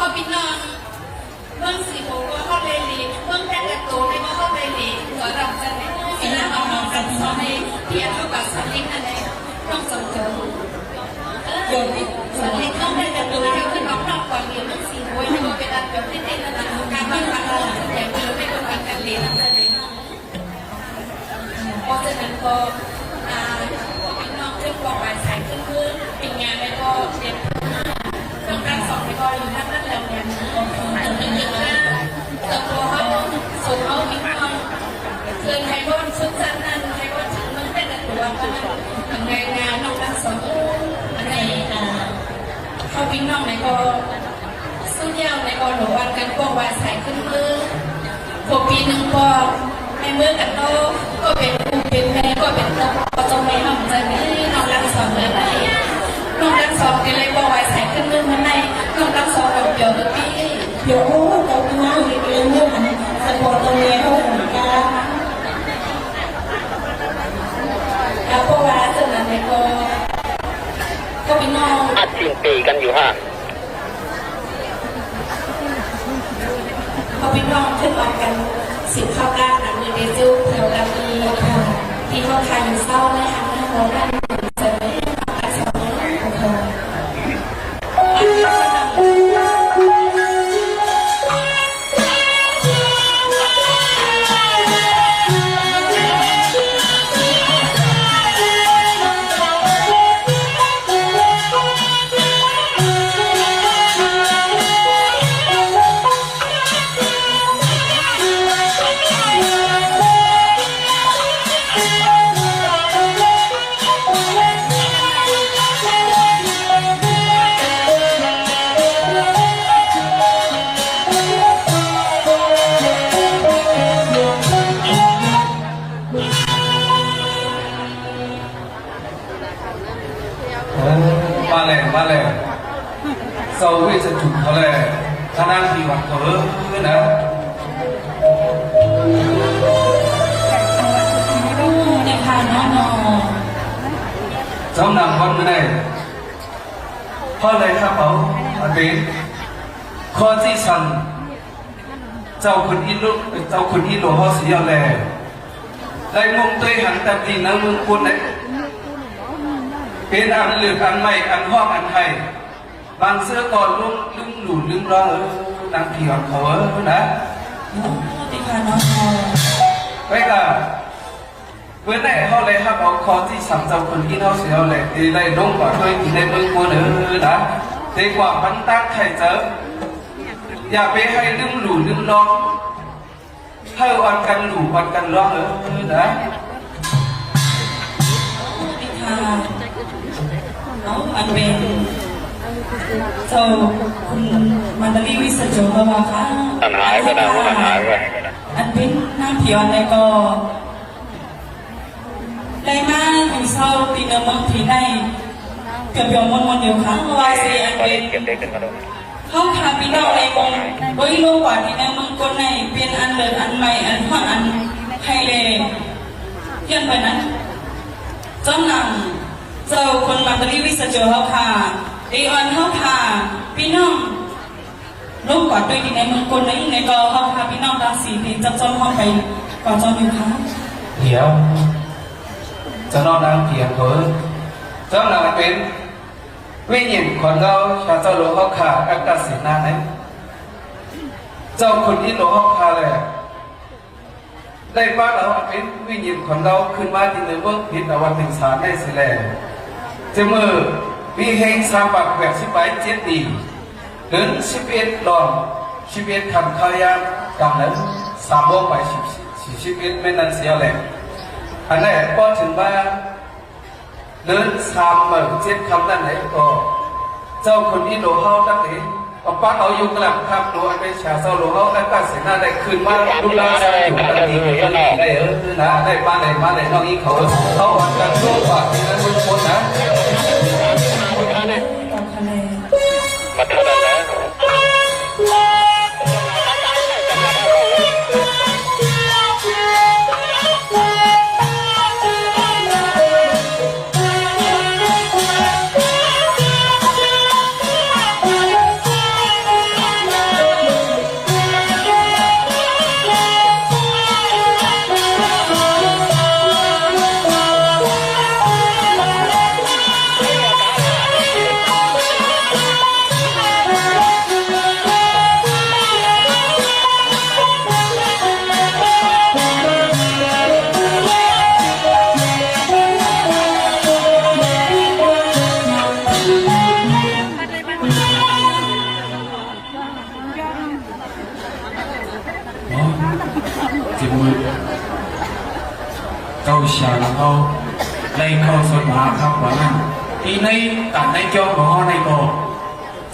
ພໍ່ພີ່ນ້ອງເມືອງສີໂບກໍເຮົາໄດ້ເລ ເມືອງແຕ່ລະໂຕນີ້ກໍເຮົາໄດ້ເລ ກໍລຳຈັນນີ້ ສະນັ້ນເອົານ້ອງກັນສອນໃຫ້ ທີ່ອັນເຮົາກໍສອນເອງຫັ້ນແຫຼະ ນ້ອງສອນໂຈ ເອີ ສອນໃຫ້ເມືອງແຕ່ລະໂຕ ເຈົ້າຂຶ້ນອອກນອກກວ່າເລ ເມືອງສີໂບນີ້ກໍເປັນອັນເປັນເຕັນນັ້ນນະ ການວາງຂອງເຮົາສະແດງເປັນເປັນການເລນຳກັນເລີຍເນາະ. ເພາະສະນັ້ນກໍ ອ່າ ພວກພີ່ນ້ອງເພິ່ນບອກວ່າສາຍຂຶ້ນເມືອງ ເປັນຫຍັງແລ້ວກໍເປັນ ນ້ອງທັງສອງນີ້ກໍຢູ່ທາງນັ້ນແລ້ວແມ່ນ ເອີ ເຮົາ ໂຊເຮົາພີ່ນ້ອງ ເພິ່ນໃຫ້ບ່ອນສຸດຊັ້ນນັ້ນ ໃຫ້ບ່ອນເຖິງເມືອງແຕ່ລະຕົວປະມານ ທາງໃນນານ້ອງທັງສອງ ອັນໃດ ອ່າ ເຮົາພີ່ນ້ອງນີ້ກໍ ສຸດຍອດໃນກໍຫຼວງວັດກັນພວກວ່າສາຍຂຶ້ນເມືອງ ພວກປີໜຶ່ງກໍໃນເມືອງກັນເນາະ ກໍເປັນຜູ້ເປັນແມ່ ກໍເປັນພໍ່ ກໍຕ້ອງໄດ້ນຳໃຈໃນນ້ອງທັງສອງເລີຍ ນ້ອງທັງສອງກໍເລີຍບໍ່ໄຫວໃສ່ຂຶ້ນເມືອງເພິ່ນໃນ ນ້ອງທັງສອງກໍປຽວຄືປີ ປຽວ ໂອ້ ເຈົ້າຄືເຮົາເຮັດເລື່ອງເມືອງຫັ້ນ ສະເພາະຕົວແມ່ເຮົາຫັ້ນກະ ກະເພາະວ່າເຊິ່ງນັ້ນແຫຼະກໍ ກໍພີ່ນ້ອງ ອັດສິ້ນປີກັນຢູ່ຫາ ພໍ່ພີ່ນ້ອງເຖິງອອກກັນສືບເຂົ້າການນຳເດຊູເທົ່າກັບທີ່ ທີ່ເຮົາຄາຢູ່ເຊົ້າໃນທາງນັ້ນເຮົານັ້ນສະເໜີກັບສະເໜີຂອງເຮົາ. ເອີ ມາແລ້ວ ມາແລ້ວ ເຈົ້າເວຊະຈຸນເຂົາແລ້ວ ທາງນາງທີ່ວັດເຂົາເອີຍນະ ໂອ້ ໄດ້ຜ່ານເນາະ ເຈົ້ານາງວັດມື້ໃດ ເຮົາໄດ້ຮັບເອົາ ອັນເປັນຂໍ້ຊີ້ສຳ ເຈົ້າຄຸນອິນ ເຈົ້າຄຸນອິນຫຼວງເຮົາສຽວແລ ໄດ້ມຸງຕົວຫັນແຕ່ທີ່ນາເມືອງກຸນໃດ ເປັນອັນເລືອກອັນໄໝ້ ອັນຮ້ອງອັນໄຫ້ ບາງເທື່ອກໍລືມ ລືມຫຼູລືມລອງ ເອີ ນາງພຽງເຂົາເອີນະ ໂອ້ ຕິຄານ້ອຍ ໄປກະ ເມື່ອໃດເຮົາໄດ້ຮັບເອົາຂໍ້ຊີ້ສຳເຈົ້າຄຸນອິນເຮົາສຽວແລ ທີ່ໄດ້ລົງກວາດຕົວຢູ່ໃນເມືອງກຸນເອີນະ ແຕ່ກວ່າມັນຕາງໄຂ່ເຈີ ຢ່າໄປໃຫ້ລືມຫຼູລືມລອງ ໃຫ້ອ່ອນກັນຫຼູອ່ອນກັນລອງເອີນະ ເອົາ ອັນເປັນເຈົ້າຄຸນມານຕາລີວິສະໂຈເຮົາວ່າຄ່ະ ອັນຫາຍໄປນະ ອັນຫາຍໄປ ອັນເປັນນາງພຽງໃດກໍ ໄດ້ມາຢູ່ເຊົ່າທີ່ເມືອງພີໃນ ກະປຽວມ່ວນໆຢູ່ຄ່ະ ວ່າຊິອັນເປັນ ເຮົາພາພີ່ນ້ອງໃນເມືອງ ໂດຍລົງກວ່າທີ່ໃນເມືອງກົນໃນ ເປັນອັນເລີດອັນໃໝ່ ອັນຮອດອັນໄຮແລ ຍ້ອນໄປນັ້ນ ຈອມນຳເຈົ້າຄົນມັນຕະລີວິສະໂຈເຮົາຄ່ະ ໄດ້ອ່ອນເຮົາພາພີ່ນ້ອງ ລົງກວ່າຕົວຢູ່ໃນເມືອງກົນໃນ ໃນກໍເຮົາພາພີ່ນ້ອງທັງສີ່ທີ່ຈັບຈ້ອມເຮົາໄປກວ່າຈ້ອມຢູ່ຄ່ະ ດຽວ ເຈົ້ານ້ອງນາງພຽງເອີຍ ເຈົ້ານາງເປັນວິນຍານຂອງເຮົາ ຊາເຈົ້າຫຼວງເຮົາຂ້າ ອັກຕະເສນາໃນ ເຈົ້າຄຸນອິນຫຼວງເຮົາຂ້າແລ ໄດ້ປະເອົາອັນເປັນວິນຍານຂອງເຮົາຂຶ້ນມາທີ່ໃນເມືອງເພັດນະຄອນເປັນສານໄດ້ເສຍແລ້ວ ແຕ່ເມື່ອປີແຫ່ງສາມພັນແປດສິບປາຍເຈັດປີ ເດືອນສິບເອັດລອງສິບເອັດຄ່ຳ ຄາວຍາມກາງເດືອນສາມໂມງໄປສິບ ສິບເອັດແມ່ນນັ້ນເສຍແລ້ວ ອັນນັ້ນພໍເຖິງມາ ເດືອນສາມມື້ເຈັດຄ່ຳນັ້ນໃດກໍ ເຈົ້າຄົນອິນໂດເຮົາຕັ້ງເອງ ກໍປັກເອົາຢູ່ກະລຳຄາບໂຕອັນເປັນຊາເຈົ້າໂລເຮົາ ແລະ ການເສນາໄດ້ຄືນມາລຸລາຊາຢູ່ກັນອີກໄດ້ເອີນະ ໄດ້ປາໄດ້ມາໄດ້ນ້ອງອີກເຂົາ ເຮົາຫວັງກັນໂຊກວ່າທີ່ນັ້ນເບິ່ງຄົນນະ ມາເທົ່ານັ້ນແຫຼະ. ຈິດມືດ ເຈົ້າຊາວລາວເຮົາໄດ້ເຂົ້າສົນທະນາກັນວ່ານັ້ນ ທີ່ໃນການໃນຈ້ອງຂອງເຮົາໃນກໍ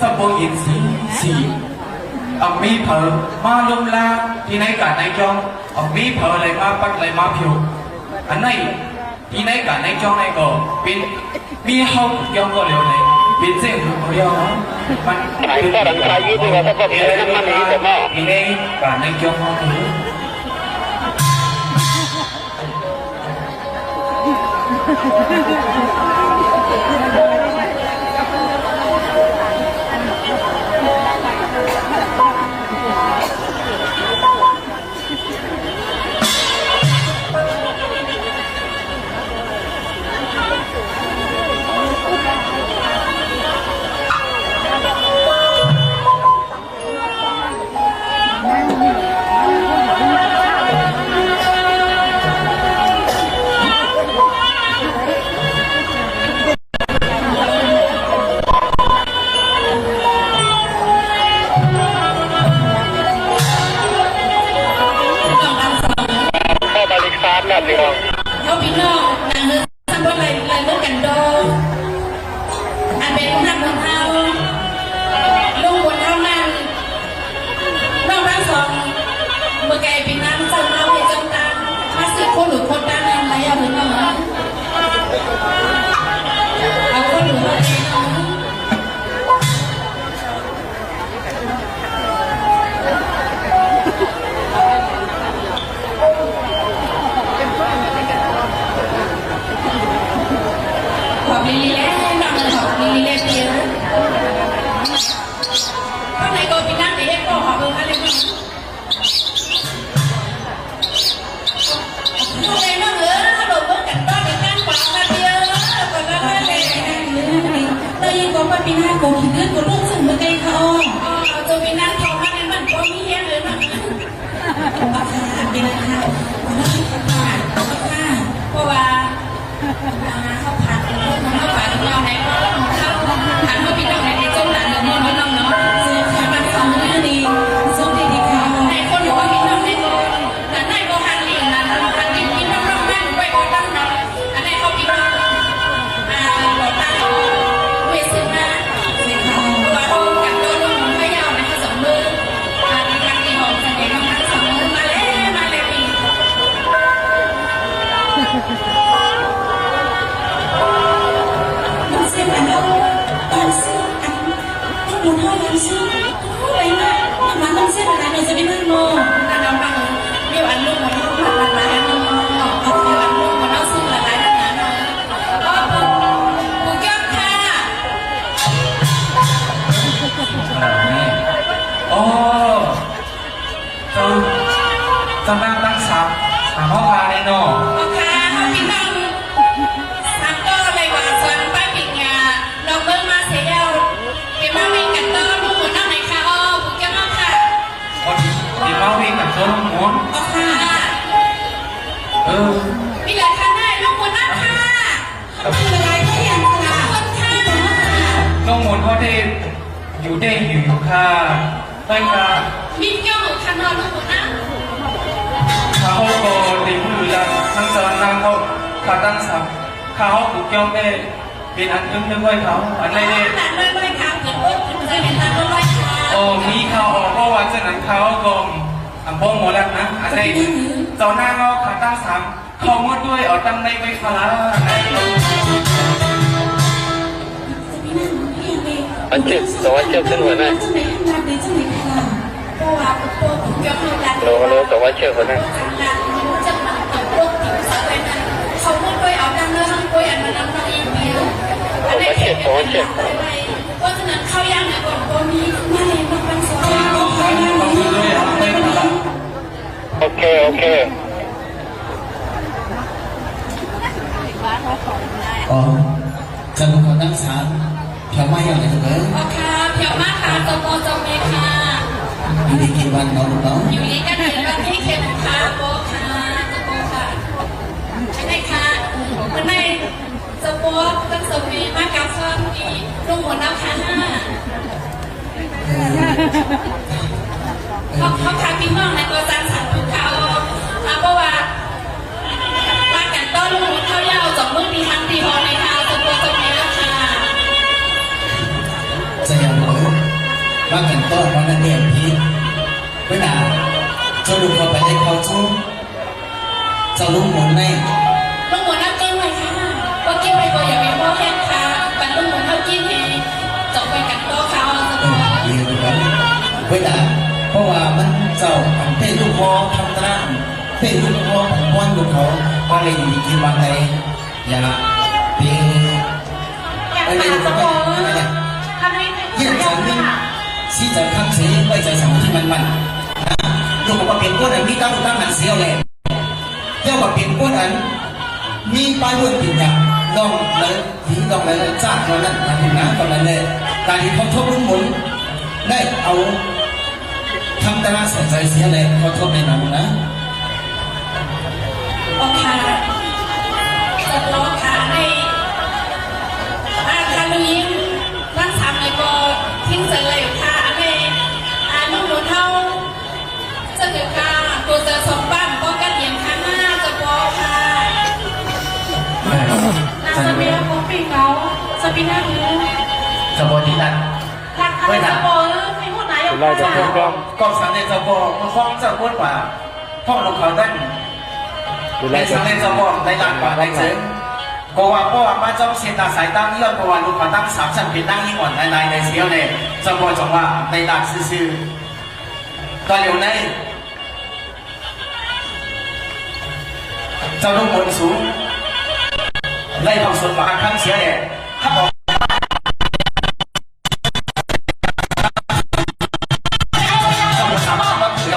ສຳບໍ່ເຫັນສີ ສີ ອຳມີເຜີມາລົມລາ ທີ່ໃນການໃນຈ້ອງ ອຳມີເຜີໄຫຼມາປັດໄຫຼມາຜິວ ອັນໃນ ທີ່ໃນການໃນຈ້ອງໃນກໍເປັນ ມີເຮົາກ່ຽວກໍແລ້ວໃນ ເປັນເຊິ່ງເຮົາກໍແລ້ວເນາະ ມັນເປັນ ທີ່ໃນການໃນຈ້ອງເຮົາເນາະ. ເຮົາພີ່ນ້ອງ ສຳບໍ່ໄດ້ ໄດ້ເບິ່ງກັນດອກ ອັນເປັນນຳເຮົາ ລຸງບຸນເຮົານັ້ນ ນ້ອງທັງສອງ ເມື່ອໄກເປັນນາງເຈົ້າມາເວຈຳຕາ ມາຊື້ໂຄໜູໂຄຕານັ້ນໄດ້ເອົາເດີນ້ອງ ເອົາໂຄໜູມາເດນ້ອງ. ຂອບລີລີແລ້ວ ນ້ອງ ຂອບລີລີແລ້ວເຕີ. ຂ້າງໃນກໍເປັນນາງເອກ ກໍຂອບເບິ່ງມາເລີຍ. ລູກໄດ້ນ້ອງເອີຍ ເຮົາລົງເບິ່ງກັນຕໍ່ໃນທາງຂວາມາເຕີ ກໍລະລະແລ. ແລ້ວຍິ່ງກໍວ່າປີໜ້າກໍຂີ້ເດືອດກໍລົງເຊິ່ງບໍ່ໄດ້ເຂົ້າ. ເຈົ້າປີໜ້າເຂົ້າມາໃນມັນບໍ່ມີແຮງເລີຍເນາະ. ເອົາຄ່ະ ເປັນໄງຄ່ະ? ເອົາຄ່ະ ເພາະວ່າ ອ່າ ເຮົາພາ ເຮົາພານ້ອງໄດ້ ເຮົາພາພີ່ນ້ອງໄດ້ ເຈົ້າຫຼານເດີນ້ອງເນາະ. ເຈົ້າຄ່ະ ມັນເຂົ້າມາດີ ໂຊກດີໆຄ່ະ ໃຫ້ຄົນຮູ້ວ່າພີ່ນ້ອງໄດ້ກໍ ຫຼານໄດ້ບໍ່ທັນດີ ຫຼານທັນດີ ພີ່ນ້ອງໆ ມາໄວ້ບໍ່ທັນເນາະ. ອັນໃດເຮົາພີ່ນ້ອງ ອ່າ ບໍ່ຕັ້ງເວຊຂຶ້ນມາ ເພາະວ່າເຮົາກັນໂດນລົງໄປຍາວໃນເຮົາສອງມື້ ອ່າ ທັງທີ່ຫ້ອງສະແດງທັງສອງມື້ ມາແລ້ວ ມາແລ້ວ. ນ້ອງເຊນ ອັນເຮົາ ນ້ອງເຊນ ອັນ ນ້ອງບຸນເຮົາ ນ້ອງເຊນ ໂອ້ຍ ມາ ມາ ນ້ອງເຊນ ຫຼາຍໆ ໜ້ອຍຈະໄປເບິ່ງເນາະ. ອັນເຮົາຟັງ ມີອັນລູກ ອັນລູກ ຫຼາຍໆ ເນາະ. ເອົາ ມີອັນລູກ ເອົາຊື້ຫຼາຍໆ ເນາະ. ເອີ ຜູ້ ຜູ້ເກັບຄ່າ ໂອ້ ເຈົ້າ ເຈົ້ານາງຕັ້ງສາມ ສາມເຮົາວ່າແນ່ເນາະ. ເອົາຄ່ະ ເຮົາພີ່ນ້ອງສາມກໍເລີຍວ່າສວນໄປປິງຍາ ນອກເມືອງມາເສຍແລ້ວ ເປັນມາເວກັນຕໍ່ລຸງໝູນນຳໃນຄ່ະ. ເອົາ ຜູ້ເກັບເອົາຄ່ະ ເປັນມາເວກັນຕໍ່ລຸງໝູນ. ເອົາຄ່ະ ເອີ ມີຫຼາຍຄັນໄດ້ ລຸງໝູນນຳຄ່ະ. ເອົາ ຫຼາຍໆ ຄືຫຍັງຄ່ະ ຄົນຄ່ະ. ລຸງໝູນເຮົາໄດ້ຢູ່ ໄດ້ຢູ່ຢູ່ຄ່ະ. ໄດ້ຄ່ະ ມີກ່ຽວຂ້າງນອກລູກນະ. ຂ້າເຮົາກໍໄດ້ຮູ້ລະ ທັງເຈົ້ານາງເຮົາ ຂ້າຕັ້ງສາມ ຂ້າເຮົາກໍກ່ຽວໄດ້ເປັນອັນໜຶ່ງໄວ້ເຂົາ ອັນໃດເດ້ ອັນນັ້ນໄວ້ໆ ຂ້າເປັນອົກເປັນໃຈໃຫ້ທ່ານໄວ້ໆ ຂ້າ. ໂອ້ ມີຂ່າວອອກ ເພາະວ່າຈັ່ງນັ້ນ ຂ້າເຮົາກໍ ອຳ ບໍ່ໝໍລັດນະ ອັນໃດ ເຈົ້ານາງເຮົາ ຂ້າຕັ້ງສາມ ເຂົ້າມາດ້ວຍ ເອົາຕຳແໜ່ງໄວ້ຂ້າລະ. ອັນເຈັບ ສອງອັນເຈັບຂຶ້ນຫົວໜ້າ. ໂລ ໂລ ສອງອັນເຈັບຫົວໜ້າ. ສອງອັນເຈັບ ສອງອັນເຈັບ. ໂອເຄ ໂອເຄ. ອໍ ເຈົ້າໜຸ່ມເຂົາທັງສາມ ພຽວມາຢ່າງໃດເດີ? ອໍ ຄ່ະ ພຽວມາຄ່ະ ເຈົ້າພໍ່ເຈົ້າແມ່ຄ່ະ. ຢູ່ດີກິນຫວານເນາະລູກເນາະ. ຢູ່ດີກັນເຖິງວັນທີເຂັມຄ່ະ ພໍ່ຄ່ະ ເຈົ້າພໍ່ຄ່ະ. ຈັ່ງໃດຄ່ະ ມື້ໃດເຈົ້າພໍ່ກັບເຈົ້າແມ່ມາກັບຊ້ອນທີ່ລຸງໝູນເຮົາຄ່ະ. ເຮົາ ເຮົາພາພີ່ນ້ອງໃນກໍສັງສັນທຸກເຂົາ ສະຫຼຸບເຂົ້າໄປໄດ້ເຂົ້າສູ່ເຈົ້າລຸງໝູນໄດ້. ລຸງໝູນເອົາກິນໄວ້ຄ່ະ ບໍ່ກິນໄວ້ບໍ່ຢາກໃຫ້ພໍ່ແຮງຄ່ະ ບັດລຸງໝູນເອົາກິນໃຫ້ເຈົ້າໄປກັນຕໍ່ຄ່ະ. ເອີ ດີຄືກັນເວີຍນາ ເພາະວ່າມັນເຈົ້າອັນເປັນລູກພໍ່ທຳຕະລາ ເປັນລູກພໍ່ຂອງພໍ່ລູກເຂົາ ກໍເລີຍຢູ່ດີກິນວ່າໄດ້ ຢ່າເປັນ ອັນນີ້ລູກກໍບໍ່ ອັນນີ້ ຮຽນສອນມັນ ຊິຈະທັກເສ ໄວ້ໃຈສະມາທິໝັ້ນໆ ນະ ລູກກໍເປັນຄົນອັນມີຕາຮູ້ຕາຫັນເສຍແລ້ວ ເຈົ້າກໍເປັນຄົນອັນມີປາໂຫຍດປັນຍາ ນ້ອງເລີຍ ທີ່ຕ້ອງໄດ້ຈາກຕອນນັ້ນມາເຖິງນະ ຕອນນັ້ນແຫຼະ ການທີ່ເຂົາທົບລຸງໝູນ ໄດ້ເອົາທຳຕະລາໃສ່ໃຈເສຍແລ້ວ ເຂົາທົບແນ່ນອນນະ. ໂອຄະ ເຈົ້າພໍ່ຄ່ະ ໃນ ອາ ທ່ານຜູ້ຍິງທັງສາມນີ້ກໍເທັງໃຈແລ້ວຄ່ະ ໃນ ອາ ລຸງໝູນເຮົາ ເຈົ້າເຈົ້າຄ່ະ ໂຕເຈົ້າສອງບ້ານບໍ່ກັດຫຍັງຄ່ະນະ ເຈົ້າພໍ່ຄ່ະ. ນາງສະເມຍຂອງປີ້ງເຮົາ ສະປີນາງ ເຈົ້າພໍ່ທີ່ຮັກ ຮັກເຈົ້າພໍ່ເອີຍ ມີຫົວໜ້າຢູ່ຄ່ະ ກໍສຳເລັດເຈົ້າພໍ່ ເມື່ອຂອງເຈົ້າຄົນວ່າ ຂອງລູກເຂົານັ້ນ ເປັນສຳເລັດເຈົ້າພໍ່ ໄດ້ລັດກວ່າໄດ້ເສີງ ກໍວ່າ ເພາະວ່າມາຈອງສິນຕາສາຍຕາຍ້ອນ ເພາະວ່າລູກເຂົາທັງສາມຊັ້ນເປັນນາງຍິງອ່ອນຫຼາຍໆ ໄດ້ສຽວແດ່ ເຈົ້າພໍ່ຈັ່ງວ່າໄດ້ລັດຊື່ໆ. ຕອນຫຼຽວໃນ ເຈົ້າລຸງມົນສູງ ໄດ້ເຂົ້າສົນມາຮັກຄັນເສຍແດ່ ຮັບອອກ ເຈົ້າບໍ່ສາມາດຮັບເສຍ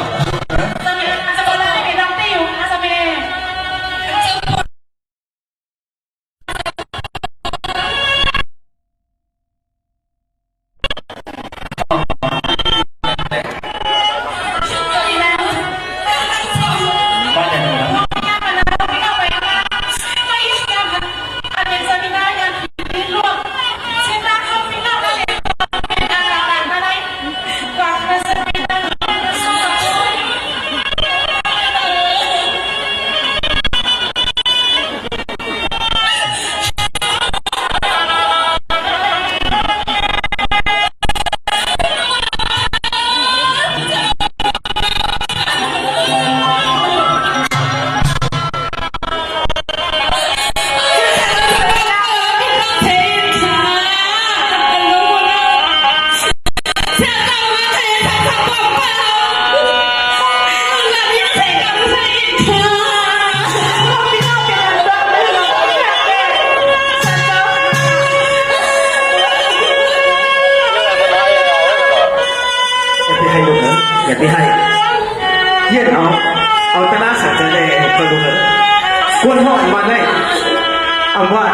ຢ່າໄປໃຫ້ລູກເອີຍ ຢ່າໄປໃຫ້ ຮຽນເອົາ ເອົາຕາໜ້າໃສ່ໃຈແດ່ ເຈົ້າລູກເອີຍ. ຄົນເຮົາອັນວ່າໄດ້ ອັນວ່າ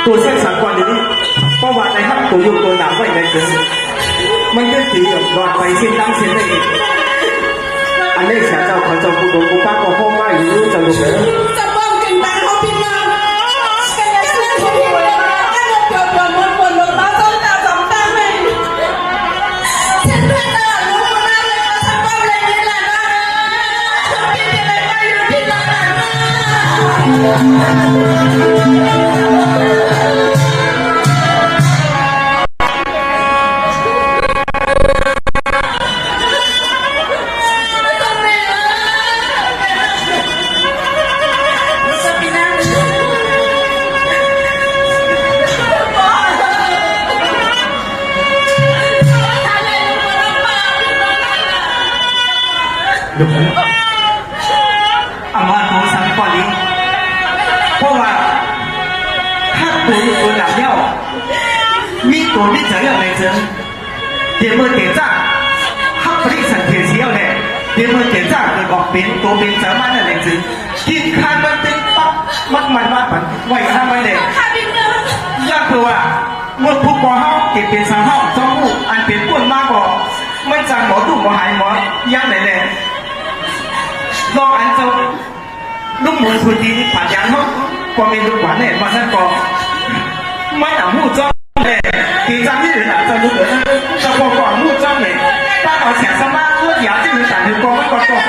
ຕົວແຊກສາກອນດຽວນີ້ ເພາະວ່າໄດ້ຮັບຕົວຍົກຕົວນາມໄວ້ໃນເຊິ່ງ ມັນເປັນທີ່ຫຼອດໄປເຊັ່ນນັ້ນເຊັ່ນນີ້. ອັນນີ້ເສຍເຈົ້າ ເຂົາເຈົ້າຜູ້ດົງຜູ້ຟັງກໍຮ້ອງໄຫ້ຢູ່ ເຈົ້າລູກເອີຍ. ລູກເອີຍ ອາມາໂຕສັງກອນອີກ ເພາະວ່າຫາກໂຕຢູ່ໂຕດຳແລ້ວ ມີໂຕມີໃຈແລ້ວໃນເຊິ່ງ ເດເມີເຕຈາ ຮັບປະລິສັນເທເສຍແລ້ວແຫຼະ ເດເມີເຕຈາເກີດອອກເປັນໂຕເປັນໃຈມາແລ້ວໃນເຊິ່ງ ກິນຄານມັນຕຶງປັກມັກມັນມາປັນໄວ້ຂ້າງໄວ້ແລ້ວ ຢ່າງເພື່ອວ່າ ເມື່ອຜູ້ບໍ່ເຮົາເປັນເປັນສັງເຮົາ ເຈົ້າຮູ້ ອັນເປັນປຸ້ນມາກໍ ມັນຈັ່ງບໍ່ດຸບໍ່ຫາຍບໍ່ຍັງໄດ້ແລ. ນອກອັນເຈົ້າລຸງໝູນຜູ້ທີ່ປັນຍາເຮົາ ກໍແມ່ນລູກຫວານແນ່ ວ່າຊັ້ນກໍ ມັນອະຮູ້ຈ້ອງແນ່ ທີ່ຈະມີເວລາເຈົ້າລູກເອີຍ ເຈົ້າພໍ່ກໍອະຮູ້ຈ້ອງແນ່ ປາເອົາເສຍສະມາເພື່ອຢາກຈະມີການເຮັດກໍມັນກໍຕ້ອງ